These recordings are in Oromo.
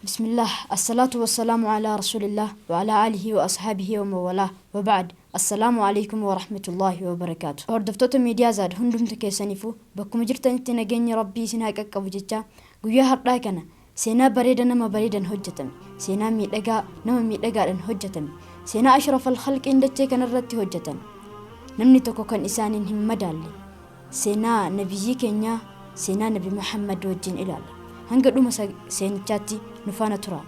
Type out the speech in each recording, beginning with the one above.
Bismillaah Assalaatu wassalaamu alaa Rasuulillaah wa alaa aalihi wa ashaabihi wa man walaah wa ba'd Assalaamu Aleykum wa rahmatullaahi wa barakaatuh Hordoftoota Miidiyaa Zaad hundumtu keessaniifuu bakkuma jirtanitti nageenyi Rabbii isin haa qaqqabu jechaa guyyaa hardhaa kana seenaa bareeda nama bareedan hojjatame seenaa miidhagaa nama miidhagaadhan hojjatame seenaa ashrafal khalqiin dachee kanarratti hojjatan namni tokko kan isaaniin hin madaalle Seenaa Nabiyyii keenyaa seenaa Nabi Muhammad wajjin ilaalla. Hanga dhuma seenichaatti nu faana turaa.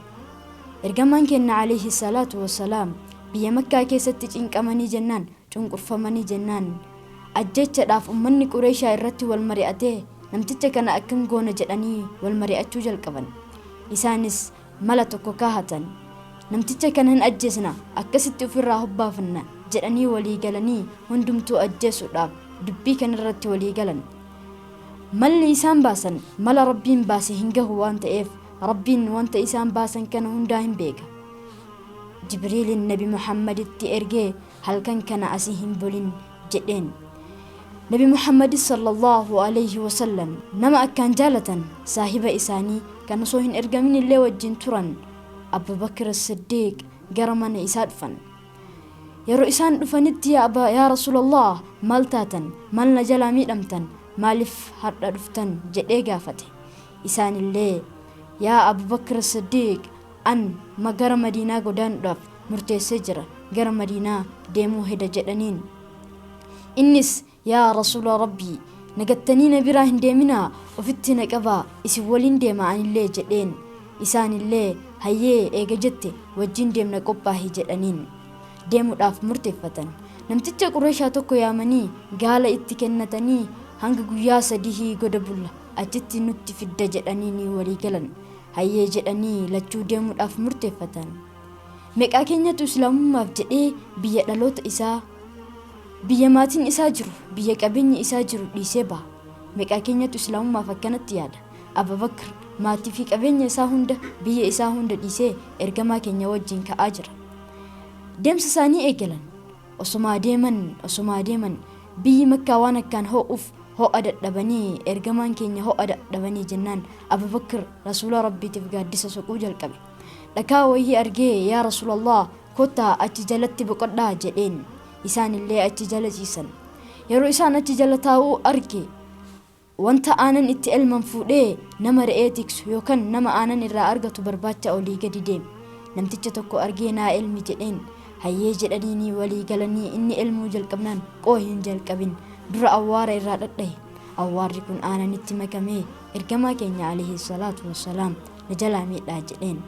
Ergamaan keenna aleyhi salaatu wassalaam biyya Makkaa keessatti cinqamanii jennaan, cunqurfamanii jennaan, ajjeechadhaaf ummanni Qureyshaa irratti wal mari'atee namticha kana akkam goona jedhanii wal mari'achuu jalqaban. Isaanis mala tokko kaahatan. Namticha kana hin ajjeesna, akkasitti ufirraa hobbaafanna jedhanii walii galanii hundumtuu ajjeesuudhaaf dubbii kanarratti walii galan. Malli isaan baasan mala Rabbiin baase hin gahu waan ta'eef Rabbiin wanta isaan baasan kana hundaa hin beeka. Jibriilin Nabi Muhammaditti ergee halkan kana asi hin bulin jedheen. Nabi Muhammadis sallallaahu aleyhi wasallam nama akkaan jaalatan saahiba isaanii kan osoo hin ergamin illee wajjin turan Abu Bakr As-Siddiiq gara mana isaa dhufan. Yeroo isaan dhufanitti yaa Aba yaa Rasuulallaah maal taatan maal na jalaa miidhamtan maaliif hardha dhuftan jedhee gaafate. Isaanillee yaa Abu Bakr As-Siddiiq an ma gara Madiinaa godaanuudhaaf murteessee jira gara Madiinaa deemuu heda jedhaniin. Innis, Yaa Rasuula Rabbii! Na gattanii na biraa hin deeminaa, ofitti na qabaa, isin waliin deema anillee jedheen. Isaanillee, Hayyee, eega jette wajjiin deemna qophaahi jedhaniin. Deemuudhaaf murteeffatan. Namticha Qureeshaa tokko yaamanii gaala itti kennatanii hanga guyyaa sadihii goda bulla, achitti nutti fidda jedhaniinii walii galan. Hayyee jedhanii lachuu deemuudhaaf murteeffatan. Meqaa keenyatu Islaamummaaf jedhee biyya dhaloota isaa, biyya maatiin isaa jiru, biyya qabeenyi isaa jiru dhiisee baha? Meqaa keenyatu Islaamummaaf akkanatti yaada? Ababakr maatii fi qabeenya isaa hunda, biyya isaa hunda dhiisee Ergamaa keenya wajjiin ka'aa jira. Deemsa isaanii eegalan. Osomaa deeman, osomaa deeman, biyyi Makkaa waan akkaan hoo'uuf hoo'a dadhabanii, Ergamaan keenya hoo'a dadhabanii jennaan Abubakr Rasuula Rabbiitiif gaaddisa soquu jalqabe. Dhakaa wayii argee yaa Rasuulallaah kottaa achi jalatti boqodhaa jedheen. Isaanillee achi jala ciisan. Yeroo isaan achi jala taa'uu arge wanta aanan itti elman fuudhee nama re'ee tiksu yookan nama aanan irraa argatu barbaacha olii gadi deeme. Namticha tokko argee naa elmi jedheen. Hayyee jedhaniinii walii galanii inni elmuu jalqabnaan qooy hin jalqabin dura awwaara irraa dhadhahe. Awwaarri kun aananitti makamee Ergamaa keenya aleyhi salaatu wassalaam na jalaa miidhaa jedheen.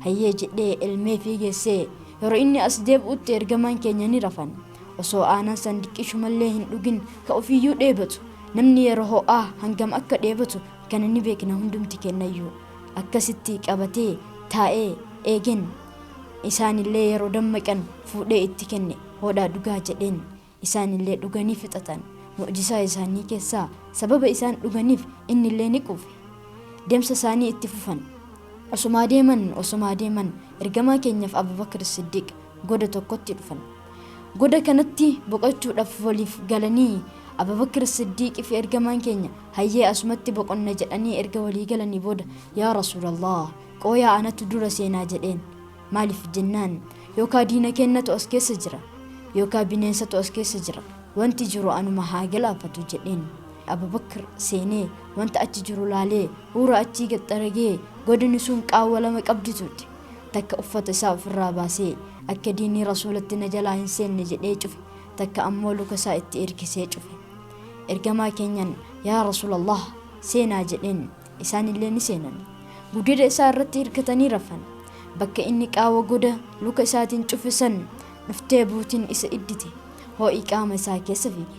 Hayyee jedhee elmeefii geessee yeroo inni as deebi'utti Ergamaan keenya ni rafan. Osoo aanan san diqqishumallee hin dhugin ka ofiiyyuu dheebotu. Namni yeroo ho'aa hangam akka dheebotu kana ni beekna hundumti keennayyuu. Akkasitti qabatee taa'ee eegen. Isaanillee yeroo dammaqan fuudhee itti kenne hoodhaa dhugaa jedheen. Isaanillee dhuganii fixatan. Mu'jisaa isaanii keessaa sababa isaan dhuganiif innillee ni quufe. Deemsa isaanii itti fufan. Osumaa deeman, osumaa deeman Ergamaa keenyaf Abubakr Siddiiq goda tokkotti dhufan. Goda kanatti boqochuudhaf waliif galanii Abubakr Siddiiq fi Ergamaan keenya hayyee asumatti boqonna jedhanii erga walii galanii booda Yaa Rasuulallah qooyaa anatu dura seenaa jedheen. Maaliif jennaan yookaa diina keennatu as keessa jira, yookaa bineensatu as keessa jira, wanti jiru anuma haa galaafatu jedheen. Abubakr seenee wanta achi jiru laalee huura achii gad xaragee godini sun qaawwa lama qabdi turte. Takka uffata isaa ufirraa baasee akka diinni Rasuulatti na jalaa hin seenne jedhee cufe, takka ammoo luka isaa itti irkisee cufe. Ergamaa keenyan yaa Rasuulallaah seenaa jedheen. Isaanillee ni seenan. Gudeeda isaa irratti hirkatanii rafan. Bakka inni qaawa goda luka isaatiin cufe san dhuftee buutiin isa iddite. Hoo'i qaama isaa keessa fiige.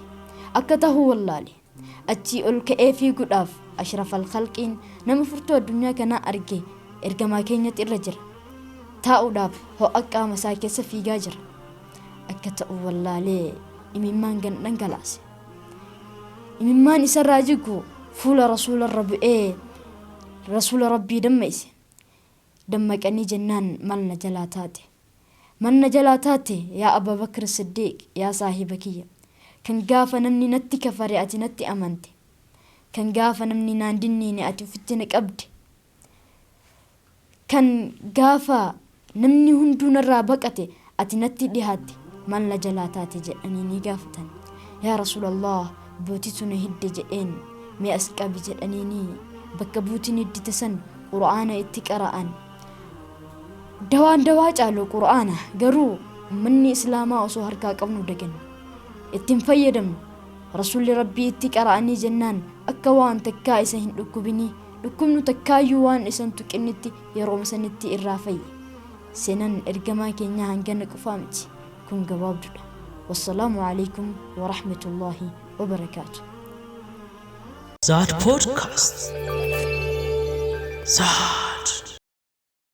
Akka tahu wallaale. Achii ol ka'ee fiiguudhaaf Ashrafal khalqiin nama furtuu addunyaa kanaa arge ergamaa keenyatu irra jira. Taa'uudhaaf hoo'a qaama isaa keessa fiigaa jira. Akka ta'u wallaalee imimmaan gan dhangalaase. Imimmaan isarraa jigu fuula Rasuularra bu'ee Rasuula Rabbii dammayse. Dammaqanii jennaan mal na jalaa taate. Mal na jalaa taate yaa Abaa Bakr Siddiiq yaa saahiba kiyya. Kan gaafa namni natti kafare ati natti amante. Kan gaafa namni naan dinniine ati ufitti na qabde. Kan gaafa namni hunduu narraa baqate ati natti dhihaatte maal na jalaa taate jedhanii ni gaafatan. Yaa Rasuulallaah buutitu na hidde jedheen. Mee as qabi jedhaniinii bakka buutiin hiddite san Qur'aana itti qara'an. Dawaan dawaa caalu Qur'aana garuu ummanni Islaamaa osoo harkaa qabnu daganne. Itti hin fayyadamnu. Rasuulli Rabbii itti qara'anii jennaan akka waan takkaa isa hin dhukkubinii dhukkubnu takkaayyuu waan isa hin tuqinnitti yerooma sanitti irraa fayye. Seenan ergamaa keenyaa hangana qofaa miti. Kun gabaabdudha. Wassalaamu Aleykum Warahmatullaahi Wabarakaatu. Zaad Podcast. Zaad.